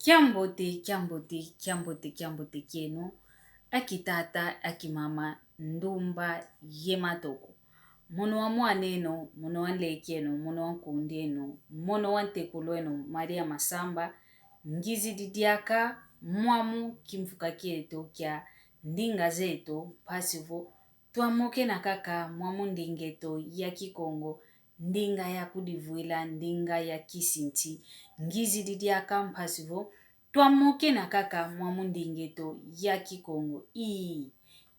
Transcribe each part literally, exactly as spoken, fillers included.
Kiambote, kiambote, kiambote, kiambote kieno, aki tata, aki mama, ndumba ye matoko. Mono wa mwan'eno, mono wa nlek'eno, mono wa nkundi'eno, mono wa ntekulw'eno, Maria Masamba, ngizidi diaka mwamu kimvuka kieto kia ndinga zeto, mpasi vo twamokena kaka mwamu nding'eto ya Kikongo, ndinga ya kudivwila, ndinga ya kisinti. Ngizidi diaka mpasi vo twamokena kaka mwamu nding'eto ya Kikongo. Ii,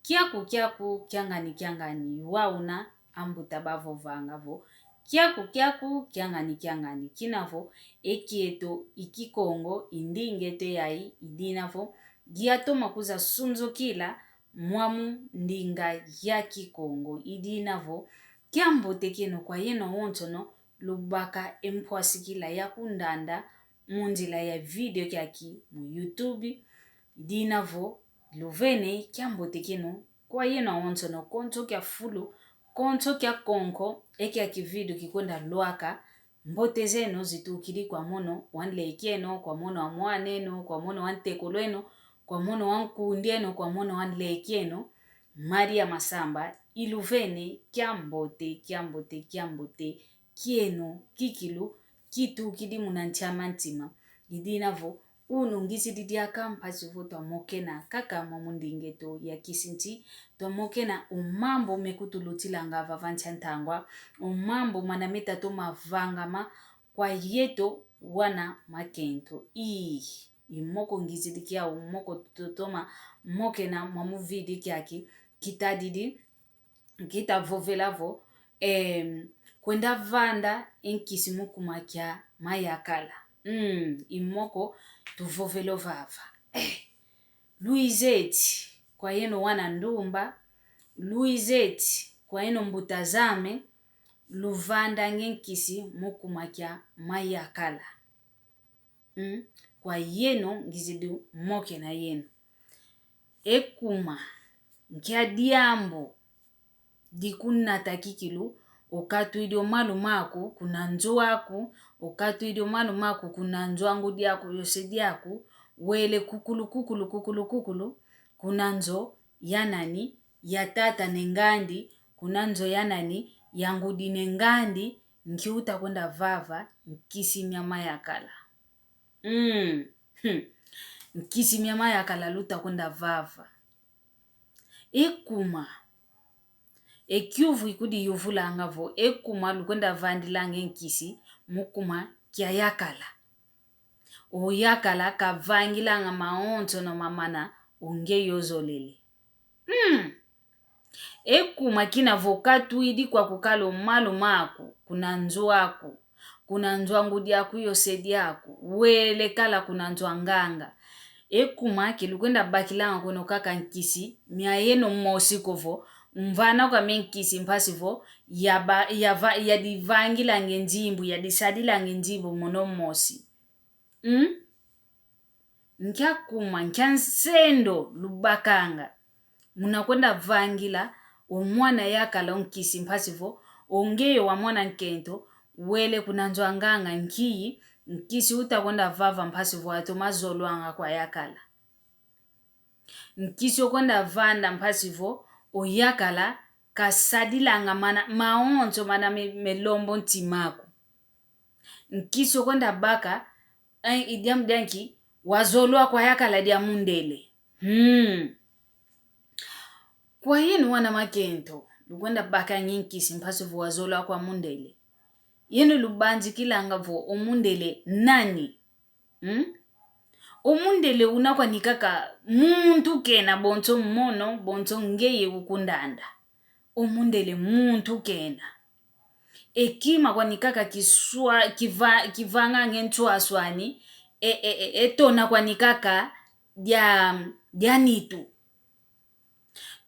kiaku, kiaku, kiangani, kiangani, wa una ambuta bavovanga vo kiaku, kiaku, kiangani, kiangani, kina vo e kieto i Kikongo, i nding'eto yayi, i dina vo giatoma kuza sunzukila mwamu ndinga ya Kikongo. I dina vo kiambote kieno kwa yeno awonsono lubaka e mpwasikila ya kundanda mu nzila ya video kiaki mu YouTube. I dina vo luvene kiambote kieno kwa yeno awonsono, konso kia fulu, konso kia konko, e kiaki video kikwenda lwaka. Mbote zeno zitukidi kwa mono wa nlek'eno, kwa mono wa mwan'eno, kwa mono wa ntekulw'eno, kwa mono wa nkundi'eno, kwa mono wa nlek'eno, Maria Masamba. Iluvene kiambote, kiambote, kiambote kieno kikilu kitukidi muna nsi a mantima. I dina vo unu ngizidi diaka mpasi vo twamokena kaka mwamu nding'eto ya kisinti, twamokena o mambu mekutulutilanga vava nsi a ntangwa, o mambu mana metatoma vangama kwa yeto wana makento. Ii, i moko ngizidi kiau, moko tutoma mokena mwamu video kiaki kitadidi, kitavovela vo, em, kwenda vanda e nkisi mu kuma kia mayakala. Mm, i moko tuvovela o vava. Eh, luizeti kwa yeno wana ndumba, luizeti kwa yeno mbuta zame, luvandanga e nkisi mu kuma kia mayakala. Mm, kwa yeno ngizidi mokena yeno. E kuma nkia diambu dikunata kikilu, okatwidi o malu maku kuna nzo aku, okatwidi o malu maku kuna nzo a ngudi aku yo se diaku, wele kukulu, kukulu, kukulu, kukulu, kuna nzo ya nani? Ya tata ne ngandi, kuna nzo ya nani? Ya ngudi ne ngandi, nki utakwenda vava? Nkisi mia mayakala. Mm. Hmm. Nkisi mia mayakala lutakwenda vava. E kuma, e kiuvu ikudiyuvulanga vo e kuma lukwenda vandilanga e nkisi mu kuma kia yakala. O yakala kavangilanga mawonsono mamana o ngeye ozolele. Mm. E kuma kina vo katwidi kwa kukala o malu maku kuna nzo aku, kuna nzo a ngudi aku yo se diaku, wele kala kuna nzo a nganga. E kuma ke lukwenda bakilanga kweno kaka nkisi mia yeno mosi ko vo, umvana kwame nkisi mpasi vo yaba-, yava-, yadivangilanga e nzimbu, yadisadilanga e nzimbu mono mosi. Mm? Nkia kuma, nkia nsendo lubakanga muna kwenda vangila o mwana yakala o nkisi mpasi vo o ngeye wa mwana nkento wele kuna nzo a nganga, nkiyi nkisi utakwenda vava mpasi vo atoma zolwanga kwa yakala. Nkisi okwenda vanda mpasi vo o yakala kasadilanga mana, mawonso mana me-, melombo ntima aku. Nkisi okwenda baka, eh, i diambu dia nki? Wazolwa kwa yakala dia mundele. Hmm. Kwa yenu wana makento, lukwenda bakanga e nkisi mpasi vo wazolwa kwa mundele. Yenu lubanzikilanga vo o mundele nani? Hmm? O mundele una kwani kaka muntu kena bonso mono, bonso ngeye ukundanda. O mundele muntu kena. E kima kwani kaka kiswa-, kiva-, kivanganga e nswaswani, e, e, e, e tona kwani kaka dia, dia nitu.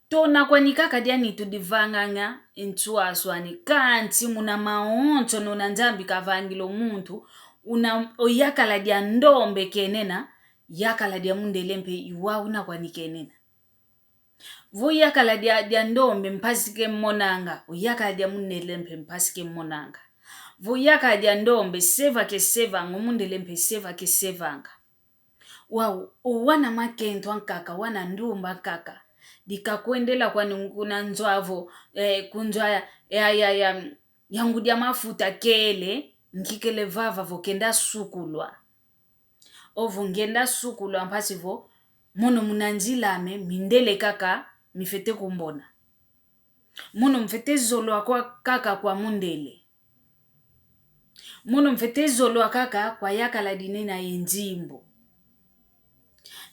Tona kwani kaka dia nitu divanganga e nswaswani, kansi muna mawonso una Nzambi kavangila o muntu, una o yakala dia ndombe kenena, yakala dia mundele mpe i wau una kwani kenena. Vo yakala dia, dia ndombe mpasi ke monanga, o yakala dia mundele mpe mpasi ke monanga. Vo yakala dia ndombe seva ke sevanga, o mundele mpe seva ke sevanga. Wau, o wana makento ankaka, wana ndumba ankaka, dikakwendela kwani kuna nzo avo, eh, ku nzo ya, ya, ya, ya, ya ngudi a mafuta kele, ngikele vava vo kenda sukulwa. Ovo ngenda sukulwa mpasi vo, mono muna nzila ame, mindele kaka, mifwete kumbona. Mono mfwete zolwa kwa, kaka kwa mundele. Mono mfwete zolwa kaka kwa yakala dina ye nzimbu.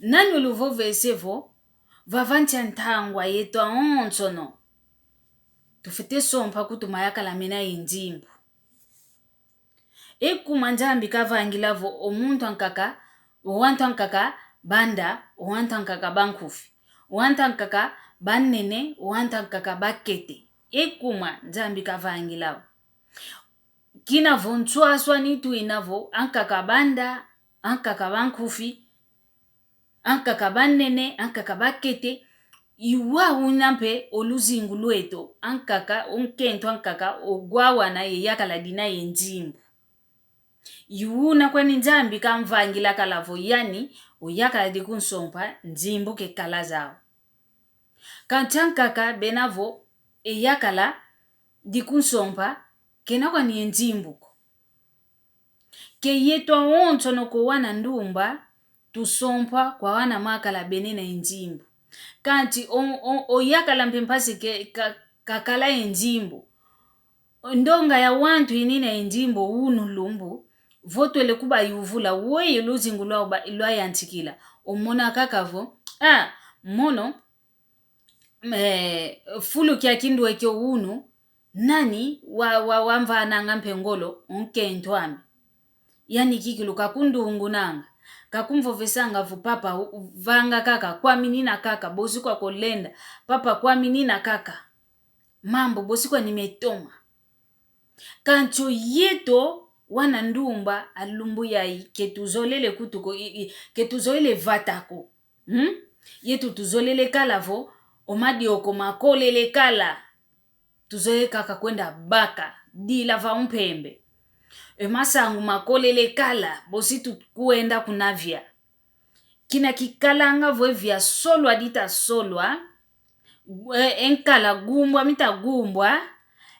Nani uluvovese vo, vava ntia ntangwa yeto awonsono tufwete sompa kutuma yakala mena ye nzimbu. Ekuma Nzambi kavangila vo o muntu ankaka, o wantu ankaka banda, o wantu ankaka bankufi, o wantu ankaka banene, o wantu ankaka bakete. Ekuma Nzambi kavangila vo. Kina vo nswaswani twina vo, ankaka banda, ankaka bankufi, ankaka banene, ankaka bakete, i wau una mpe o luzingu lweto, ankaka, o nkento ankaka, o gwawana ye yakala dina ye nzimbu. I una kwani Nzambi kamvangila kala vo yani, o yakala dikunsompa, nzimbu ke kala zau. Kansi ankaka bena vo, e yakala dikunsompa, kena kwani ye nzimbu ko. Ke yeto awonsono ko wana ndumba, tusompwa kwa wana makala bena ye nzimbu. Kansi o, o, o yakala mpe mpasi ke, ka, kakala ye nzimbu. Ndonga ya wantu inina ye nzimbu unu lumbu, vo twele kubayuvula, weye luzingu lwau ba, lwayantikila. Omona kaka vo, ah, mono, eh, fulu kia kindu ekio unu, nani wa, wa, wamvananga mpe ngolo, o nkento ame. Yani kikilu kakundungunanga, kakumvovesanga vo papa, u, u, vanga kaka, kwami nina kaka, bosi kwa kolenda, papa kwami nina kaka. Mambu, bosi kwani metoma. Kansi o yeto, wana ndumba, a lumbu yai, ke tuzolele kutu ko, i, i, ke tuzolele vata ko. Hmm? Yeto tuzolele kala vo, o madioko makolele kala. Tuzolele kaka kwenda baka, dila va umpembe. E masangu makolele kala, bosi tukwenda kunavia. Kina kikalanga vo e via solwa dita solwa, e, e nkala gumbwa mita gumbwa,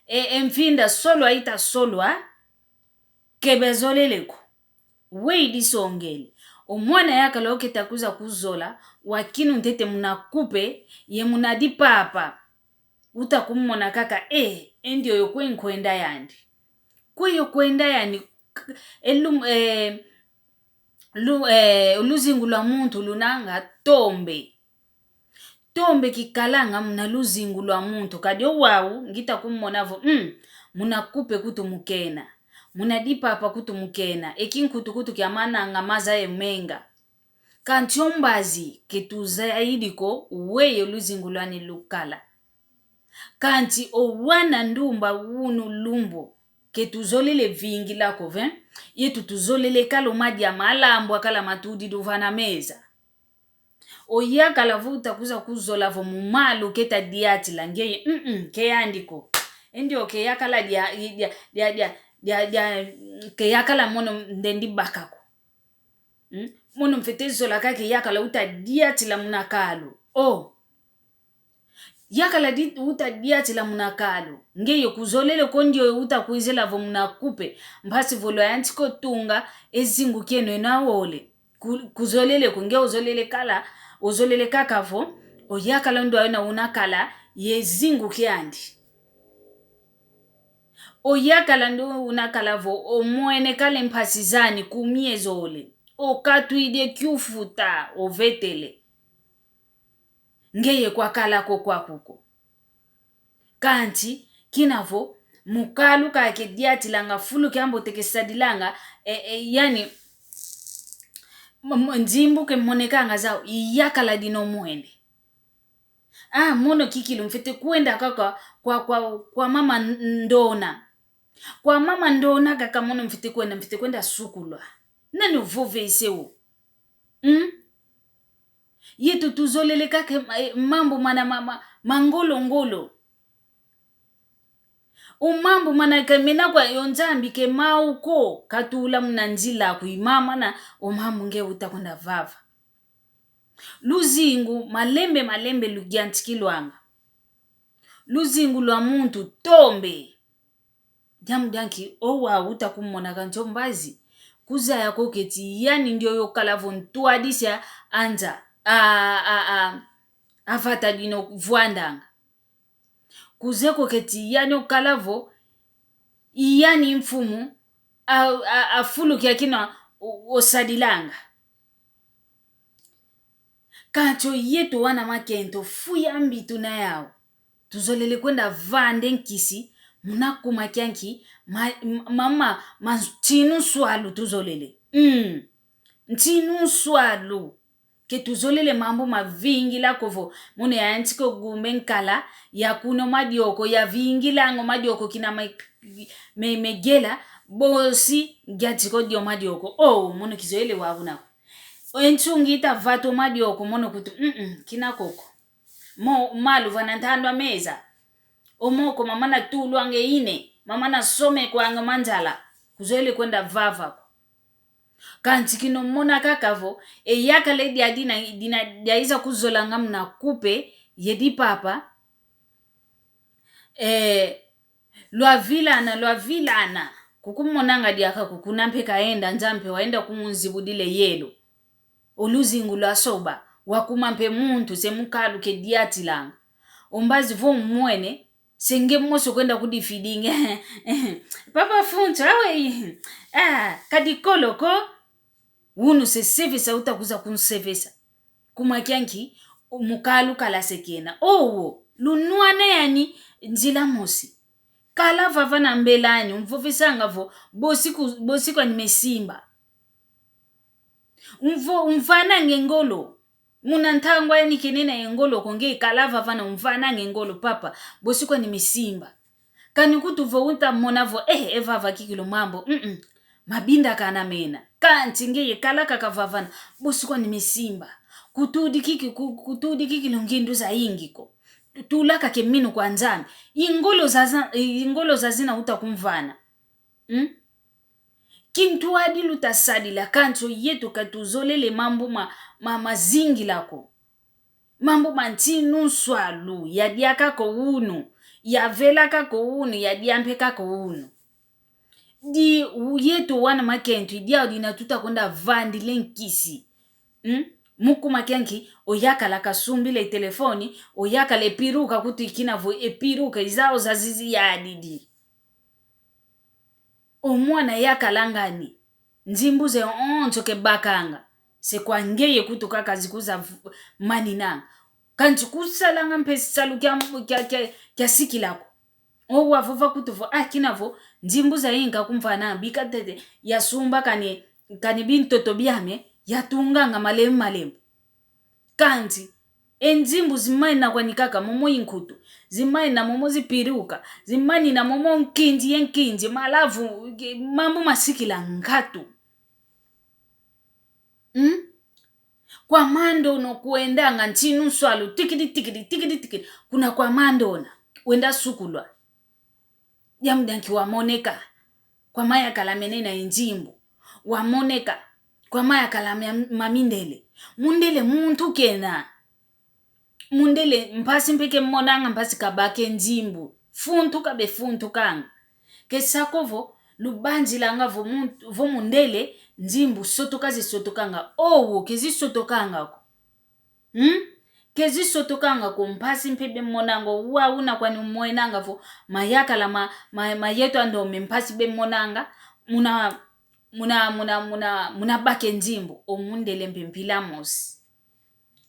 e, e mfinda solwa ita solwa, ke bazolele ko. Wei disongele. O mwana yakala oketa kwiza kuzola, wa kinu ntete muna kupe, ye muna dipapa. Uta kumona kaka, eh, e ndioyo kwe nkwenda yandi. Kweyo kwenda yandi, k-, elu, eh, lu, eh, luzingu lwa muntu lunanga tombe. Tombe kikalanga muna luzingu lwa muntu, kadi o wau, ngita kumona vo, mm, muna kupe kutu mukena. Muna dipapa kutu mukena, e kinkutu kutu kia mananga maza ye menga. Kansi o mbazi, ke tuzayidi ko, weye luzingu lwani lukala. Kansi o wana ndumba unu lumbu, ke tuzolele vingila ko ve, yeto tuzolele kala o madia malambu akala matudi duvana meza. O yakala vo uta kwiza kuzola vo mu malu keta diatila ngeye, mm, mm, ke yandi ko. E ndioyo ke yakala dia, dia, dia, ke yakala mono ndendi baka ko. Mm? Mono mfwete zola kaka e yakala uta diatila muna kalu. Oh. Yakala di, uta diatila muna kalu. Ngeye kuzolele ko ndioyo uta kwizila vo muna kupe. Mpasi vo lwayantika o tunga e zingu kieno eno awole. Ku, kuzolele ko nge ozolele kala, ozolele kaka vo, o yakala ndioyo una kala, ye zingu kiandi. O yakala ndioyo una kala vo, omwene kala e mpasi zani kumie zole. Okatwidi e kiufuta, ovetele. Ngeye kwakala ko kwaku ko. Kansi, kina vo, mu kalu kake diatilanga fulu kiambote kesadilanga, e, e, yani, m-, m-, nzimbu ke monekanga zau, i yakala dina omwene. Ah, mono kikilu mfwete kwenda kaka kwa, kwa, kwa mama N-, Ndona. Kwa mama Ndona kaka mono mfwete kwenda, mfwete kwenda sukulwa. Nani uvovese o? Hmm? Yeto tuzolele kaka, eh, mambu mana ma, ma, mangolo-ngolo. O mambu mana ke mena kwa yo Nzambi ke mau ko, katula muna nzila aku i mama na o mambu nge uta kwenda vava. Luzingu malembe malembe luyantikilwanga. Luzingu lwa muntu tombe. Diambu dia nki? Owa uta kumona kansi o mbazi. Kuzaya ko keti yani ndioyo kala vo ntwadisi a nza. A, a, a, a vata dina vwandanga. Kuzeye ko keti yani okala vo, i yani mfumu, a, a, a fulu kiakina o, osadilanga. Kansi yeto wana makento, fu yambi tuna yau. Tuzolele kwenda vande nkisi, muna kuma kia nki, ma, ma, ma, ma, ma ntinu nswalu tuzolele. Mm. Ntinu nswalu. Ke tuzolele mambu mavingila ko vo, mono yantika o gumbe nkala, ya kuna o madioko, yavingilanga o madioko kina me, me, megela, bosi, ngiantika o dia o madioko. Oh, mono kizolele wau una ko. E nsungi ita vata o madioko, mono kutu, mm, mm, kina koko. Mo, malu vana ntandu a meza. O moko mamana tulwanga ine, mamana somekwanga o manzala, kuzolele kwenda vava ko. Kansi kina omona kaka vo, e yakala dia dina, dina, diaiza kuzolanga muna kupe, ye dipapa, e, lwavilana, lwavilana, kukumonanga diaka ko kuna mpe kaenda, nza mpe waenda kumunzibudila e yelo. O luzingu lwasoba, wakuma mpe muntu, se mukalu ke diatilanga. O mbazi vo umwene, se nge mosi okwenda kudifidinga. Papa Funtu, awe, ah, ka dikolo ko, unu se sevesa uta kuza kunsevesa. Kuma kia nki, mukalu kala se kena. Owo, lunwana yani nzila mosi. Kala vava na mbel'ani, umvovesanga vo, bosi ku, bosi kwani mesimba. Umvo, umvananga e ngolo. Muna ntangwa yani kenena e ngolo ko nge kala vava na umvananga e ngolo papa, bosi kwani mesimba. Kani kutu vo uta mona vo, eh, e vava kikilu mambu, mm, mm. Mabinda kana mena. Kansi ngeye kala kaka vava na, bosi kwani mesimba. Kutudi kiki, ku, kutudi kikilu ngindu zayingi ko. Tula kaka e minu kwa Nzambi. I ngolo zaza, i ngolo zazina uta kumvana. Hmm? Kintwadi luta sadila kansi yeto ka tuzolele mambu ma, ma, mazingila ko. Mambu ma ntinu nswalu, ya diaka ko unu, ya vela kaka unu, ya diampe kaka unu. Di u-, yeto wana makento, i diau dina tuta kwenda vandila e nkisi. Hmm? Mu kuma kia nki, o yakala kasumbila e telefoni, o yakala e piruka kutu ikina vo e piruka, i zau zazizi ya didi. O mwana yakala ngani, nzimbu ze onso ke bakanga, se kwa ngeye kutu kaka zikuza v-, maninanga. Kansi kusalanga mpe salu kia, kia, kia, kia sikila ko. O wavova kutu vo, ah, kina vo, nzimbu zayingi kakumvana, bika tete, yasumba kani, kani bintoto biame, yatunganga malembe malembe. Kansi, e nzimbu zimanina kwani kaka momo inkutu, zimanina momo zipiruka, zimanina momo nkinzi ye nkinzi, malavu, mambu masikila ngatu. Hmm? Kwa mando no kwendanga ntinu nswalu, tikidi, tikidi, tikidi, tikidi, kuna kwa mando na, wenda sukulwa. Diambu dia nki wamoneka, kwa mayakala menena e nzimbu. Wamoneka, kwa mayakala ma, ma mindele. Mundele muntu kena. Mundele mpasi mpe ke monanga mpasi kabaka e nzimbu. Funtuka be funtukanga. Ke sa ko vo, lubanzilanga vo mun-, vo mundele, nzimbu sotoka zisotokanga. Owo, ke zisotokanga ko. Hmm? Ke zisotokanga ko mpasi mpe be monanga, wau una kwani umwenanga vo mayakala ma, ma, ma yeto a ndombe mpasi be monanga, muna, muna, muna, muna, muna baka e nzimbu, o mundele mpe mpila mosi.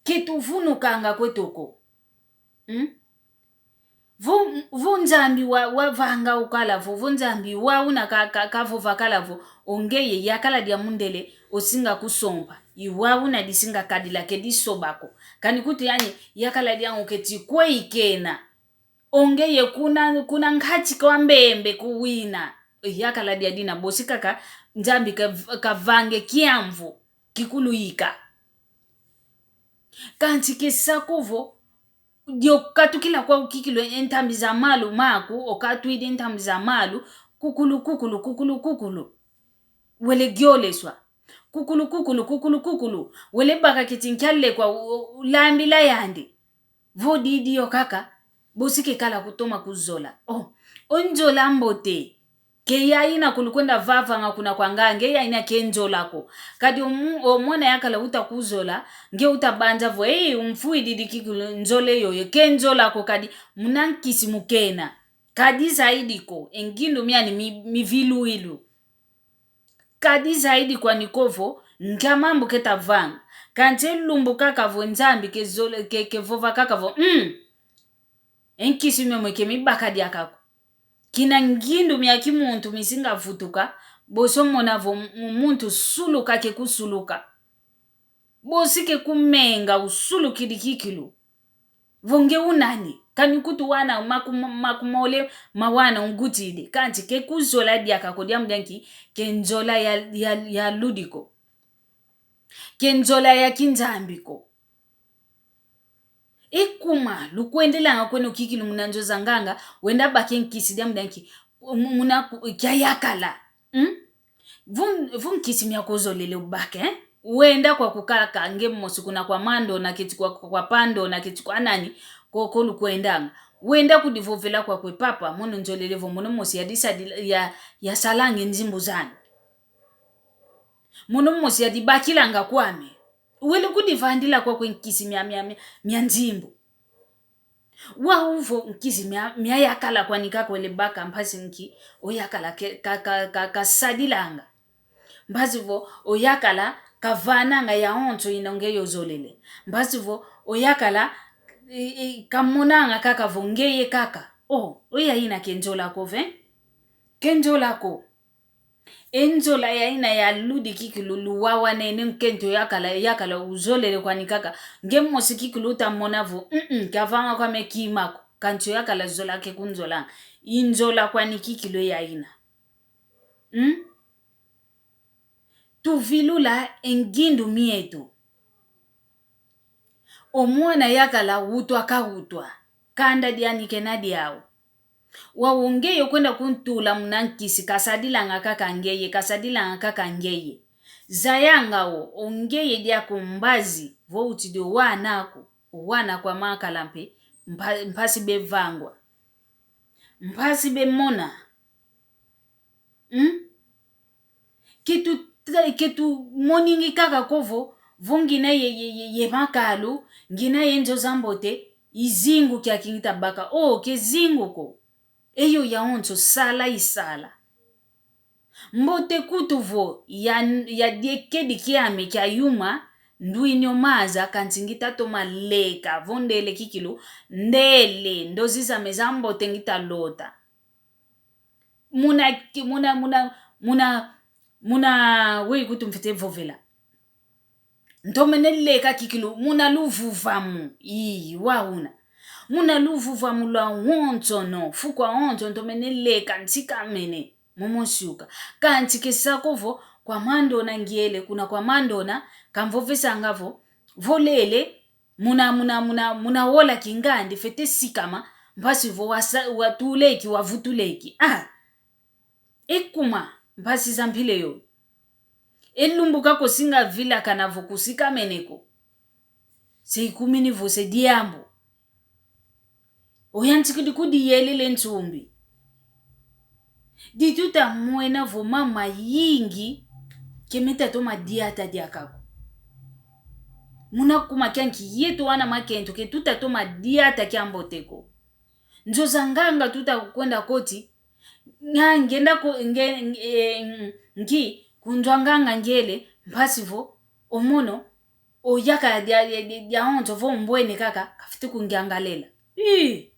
Ke tuvunukanga kweto ko. Hmm? Vo, vo Nzambi wa, wavanga ukala vo, vo Nzambi wau una ka, ka, kavova kala vo, o ngeye yakala dia mundele, osinga kusompa. I wau una disinga kadila ke disoba ko. Kani kutu yani, yakala diau keti kwe ikena. O ngeye kuna, kuna nkati kwa mbembe kuwina. Yakala dia dina bosi kaka, Nzambi ka, kavange kiamvu, kikuluyika. Kansi ke sa ko vo, Dio katukila kwa ukikilu e ntambi za malu maku, okatwidi e ntambi za malu, kukulu, kukulu, kukulu, kukulu. Wele gioleswa. Kukulu, kukulu, kukulu, kukulu. Wele baka keti nkia lekwa u-, u-, ulambila yandi. Vo didi yo kaka, bosi kekala kutoma kuzola. Oh, o nzola mbote. Ke yaina kulukwenda vavanga kuna kwa nga, nge yaina ke nzola ko. Kadi omu-, o mwana yakala uta kuzola, nge uta banza vo, "Ei, umfwidi diki kulu nzola yoyo, ke nzola ko kadi muna nkisi mukena." Kadi zaidi ko, e ngindu miani mi-, miviluilu. Kadi zaidi kwani ko vo, nkia mambu keta vanga. Kansi e lumbu kaka vo Nzambi ke zole-, ke, ke vova kaka vo, mm. E nkisi miomio ke mibaka diaka ko. Kina ngindu mia kimuntu misinga vutuka, bosi omona vo mu-, muntu suluka ke kusuluka. Bosi ke kumenga usulukidi kikilu. Vo nge unani, kani kutu wana maku-, makumole ma wana ungutidi. Kansi ke kuzola diaka ko diambu dia nki, ke nzola ya, ya, ya ludi ko. Ke nzola ya kinzambi ko. E kuma, lukwendelanga kweno kikilu muna nzo za nganga, wenda baka e nkisi diambu dia nki, mu-, muna ku-, kia yakala. Hmm? Vo n-, vo nkisi mia kozolele ubaka, eh? Wenda kwa kukaka nge mosi kuna kwa mando na keti kwa, kwa pando na keti kwa nani, ko, ko lukwendanga. Wenda kudivovela kwakwe: "Papa, mono nzolele vo mono mosi yadisadi-, ya, yasalanga e nzimbu zani. Mono mosi yadibakilanga kwame." Wele kudivandila kwakwe nkisi mia, mia, mia, mia nzimbu. Wau vo nkisi mia, mia yakala kwani kaka wele baka mpasi nki, o yakala ke, ka, ka, ka, kasadilanga. Mpasi vo o yakala kavananga yawonso ina ngeye ozolele. Mpasi vo o yakala, i, i, kamonanga kaka vo ngeye kaka. Oh, o yaina ke nzola ko ve? Ke nzola ko. E nzola yaina ya ludi kikilu luwawanene nkento yakala, yakala uzolele kwani kaka. Nge mosi kikilu uta mona vo, mm, mm, kavanga kwame kima ko. Kansi o yakala zola ke kunzola. I nzola kwani kikilu yaina. Hmm? Tuvilula e ngindu mieto. O mwana yakala utwa ka utwa. Kanda diani kena diau. Wau ngeye okwenda kuntula muna nkisi, kasadilanga kaka ngeye, kasadilanga kaka ngeye. Zayanga o, o ngeye diaku mbazi, vo utidi o wana aku, o wana aku amakala mpe, mpa-, mpasi bevangwa. Mpasi bemona. Hmm? Ke tu-, ke tumoningi kaka ko vo, vo ngina ye, ye, ye, ye makalu, ngina ye nzo za mbote, i zingu kiaki ngita baka. Oh, ke zingu ko. E yo yawonso sala isala. Mbote kutu vo ya, yadiekedi kiame kia yuma, ndwini o maza, kansi ngita toma leka, vo ndele kikilu, ndele, ndozi zame za mbote ngita lota. Muna ki-, muna, muna, muna, muna, weyi kutu mfwete vovela. Ntomene leka kikilu, muna luvuvamu. Ii, wau una. Muna luvuvamu lwawonsono, fuku awonso, ntomene leka, nsikamene, momo nsiuka. Kansi ke sa ko vo, kwa mandona ngiele, kuna kwa mandona, kamvovesanga vo, vo lele, muna, muna, muna, muna wola kingandi fwete sikama, mpasi vo wasa-, watuleki, wavutuleki. Ah! E kuma, mpasi za mpila yoyo. E lumbu kako singa vilakana vo kusikamene ko. Se ikumini vo se diambu. Oyantikidi kudiyelele nsumbi. Di tuta mwena vo mama yingi ke meta toma diata diaka ko. Muna kuma kianki yeto wana makento ke tuta toma diata kiambote ko. Nzo za nganga tuta kwenda koti, nga ngenda ko, nge, nge, eh, nki, kunzwa nganga ngiele, mpasi vo, o mono, o yakala dia, dia, dia, diawonso vo mbwene kaka, kafwete kungiangalela. Ii!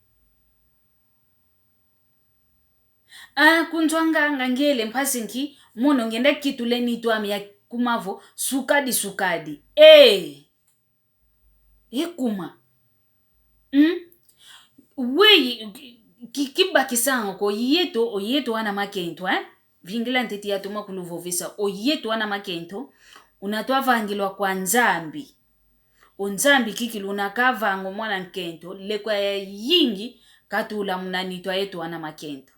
Ah, kunzwa nganga ngiele mpasi nki, mono ngenda kitule nitu ame ya kuma vo, sukadi, sukadi. Eh! E kuma. Hmm? Weyi, ki, kibakisanga ko yeto, o yeto wana makento, eh? Vingila ntete yatoma kuluvovesa, o yeto wana makento, una twavangilwa kwa Nzambi. O Nzambi kikilu una kavanga o mwana nkento, lekwa yayingi katula muna nitu ayeto ana makento.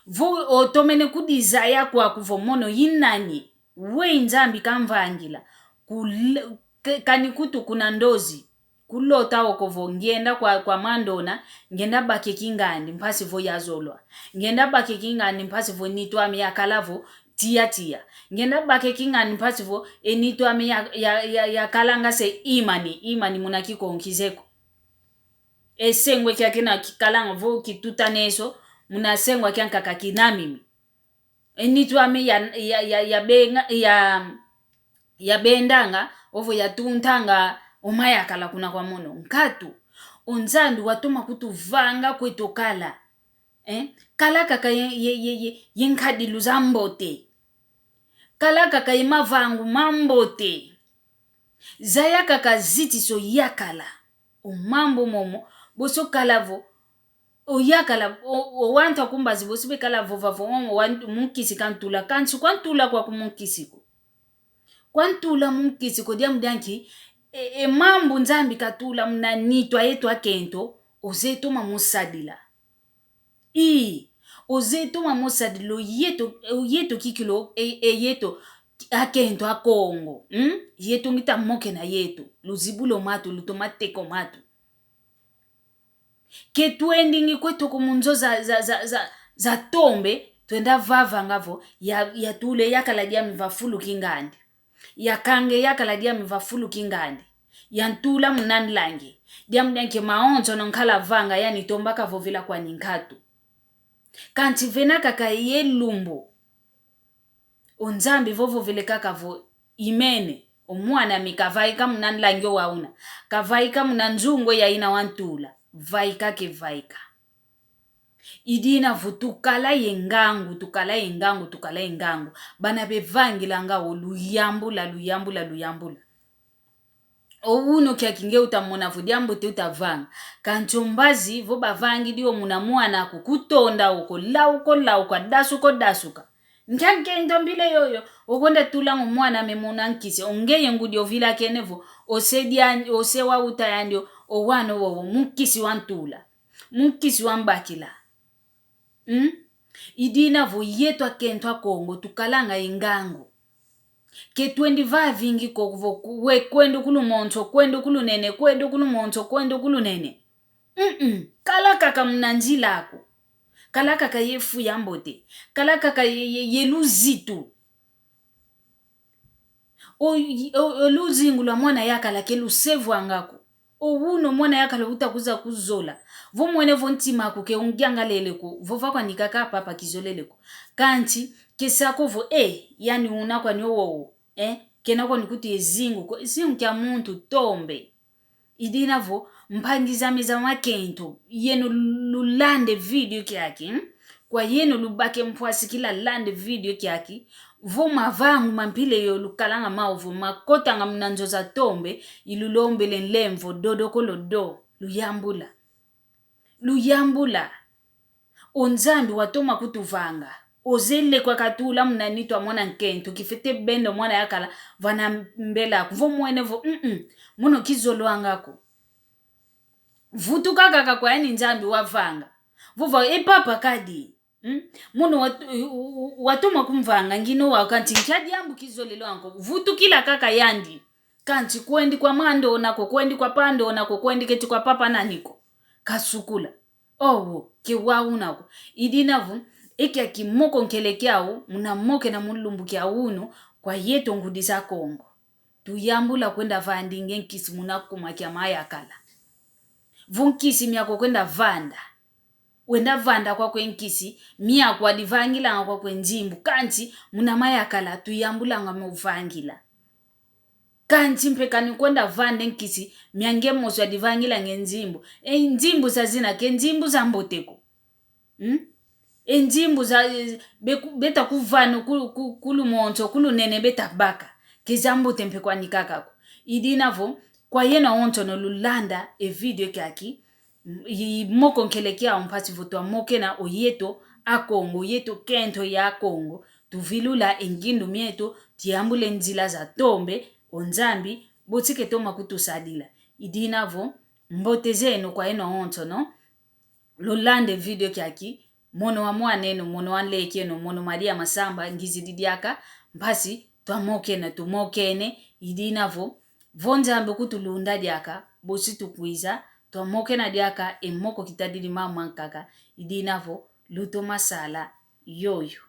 Vo otomene kudizaya kwaku vo mono i nani, weyi Nzambi kamvangila, kul-, k-, kani kutu kuna ndozi, kulota oko vo ngenda kwa, kwa mandona, ngenda bake kingandi mpasi vo yazolwa. Ngenda bake kingandi mpasi vo nitu ame yakala vo tiya tiya. Ngenda bake kingandi mpasi vo e nitu ame ya, ya, ya, yakalanga se imani, imani muna kikonki zeko. E sengwe kiaki na kikalanga vo kitutaneso, muna sengwa kiankaka kinamimi. E nitu ame ya, ya, ya, ya benga, ya, ya bendanga, ovo ya tuntanga, o mayakala kuna kwa mono. Nkatu, o Nzambi watoma kutuvanga kweto kala. Eh? Kala kaka ye, ye, ye, ye, ye nkadilu za mbote. Kala kaka ye mavangu ma mbote. Zaya kaka zitiso yakala. O mambu momo, boso kala vo, o yakala, o, o wantu a kumbazi boso bekala vova vo, o, o wantu, munkisi kantula, kansi kwantula kwaku munkisi ko. Kwantula munkisi ko diambu dia nki, e, e mambu Nzambi katula muna nitu ayeto akento, ozeye toma musadila. Ii, ozeye toma musadila o yeto, o yeto kikilu, e, e yeto, akento a Kongo, mm? Yeto ngita mokena yeto, luzibula o matu, lutoma teka o matu. Ke twendingi kweto ko mu nzo za, za, za, za, za tombe, twenda vavanga vo, ya, yatule yakala diame va fulu kingandi. Yakange yakala diame va fulu kingandi. Yantula muna nlangi. Diambu dia nki mawonsono nkala vanga yani tomba kavovela kwani nkatu. Kansi vena kaka ye lumbu. O Nzambi vovovele kaka vo imene. O mwan'ame kavaika muna nlangi o wauna. Kavaika muna nzungu ya ina wantula. Vaika kevaika. I dina vo tukala ye ngangu, tukala ye ngangu, tukala ye ngangu. Bana bevangilanga o luyambula, luyambula, luyambula. O unu kiaki nge utamona vo diambote utavanga. Kansi o mbazi vo bavangidi o muna mwana aku kutonda oko, lauka, lauka, dasuka, dasuka. Nkia nkento mbila yoyo, okwenda tulanga o mwan'ame muna nkisi, o ngeye ngudi ovilakene vo, o se dia, o se wauta yandi o, o wana wowo, munkisi wantula. Munkisi wambakila. Mm? I dina vo yeto akento a Kongo, tukalanga ye ngangu. Ke twendi vavingi ko vo ku-, we kwendo ku lumonso, kwendo ku lunene, kwendo ku lumonso, kwendo ku lunene. Mm-mm. Kala kaka muna nzila aku. Kala kaka ye fu ya mbote. Kala kaka ye, ye, ye luzitu. O, o, o luzingu lwa mwana yakala ke lusevwanga ko. O unu mwana yakala uta kuza kuzola. Vo mwene vo ntima aku ke ungiangalele ko. Vova kwani kaka papa kizolele ko. Kansi, ke sa ko vo, eh, yani una kwani owowo. Eh, kena kwani kutu ye zingu ko. Zingu kia muntu tombe. I dina vo, mpangi zame za makento, yeno lulande video kiaki, hmm? Kwa yeno lubake mpwasi kila lande video kiaki, vo mavangu ma mpila yo lukalanga mau vo makotanga muna nzo za tombe, i lulombele nlemvo, dodokolo do, luyambula. Luyambula. O Nzambi watoma kutuvanga. Ozele kwa katula muna nitu a mwana nkento, kifete benda o mwana yakala vana mbela aku. Vo mwene vo, mm-mm, mono kizolwanga ko. Vutuka kaka kwa yani Nzambi wavanga. Vova, e papa kadi. Mm? Mono wat-, u-, u-, watoma kumvanga ngina o wau kansi nkia diambu kizolelwanga ko. Vutukila kaka yandi. Kansi kwendi kwa mandona ko, kwendi kwa pandona ko, kwendi keti kwa papa nani ko. Kasukula. Owo, ke wau una ko. I dina vo, e kiaki moko nkele kiau, muna mokena mu lumbu kia unu, kwa yeto ngudi za Kongo. Tuyambula kwenda vandinge nkisi muna kuma kia mayakala. Vo nkisi miaku kwenda vanda. Wenda vanda kwakwe nkisi, miaku adivangilanga kwakwe nzimbu, kansi muna mayakala tuyambulanga mo vangila. Kansi mpe kani kwenda vande nkisi, mia nge mosi adivangila nge nzimbu. E nzimbu zazina ke nzimbu za mbote ko. Hmm? E nzimbu za, e, beku-, beta kuvana ku, ku, ku lumonso, ku lunene beta baka. Ke za mbote mpe kwani kaka ko. I dina vo, kwa yeno awonsono lulanda e video kiaki, i moko nkele kiau mpasi vo twamokena o yeto a Kongo, yeto kento ya Kongo, tuvilula e ngindu mieto, tuyambule nzila za tombe, o Nzambi botike toma kutusadila. Idina vo, mbote zeno kwa eno onsono, lulande video kiaki, mono wa mwan'eno, mono wa nlek'eno, mono Maria Masamba, ngizidi diaka, mpasi twamokena, tumokene, idina vo, vo Nzambi kutulunda diaka, bosi tukwiza, twamokena diaka, e moko kitadidi mama nkaka, idina vo, lutoma sala, yoyo.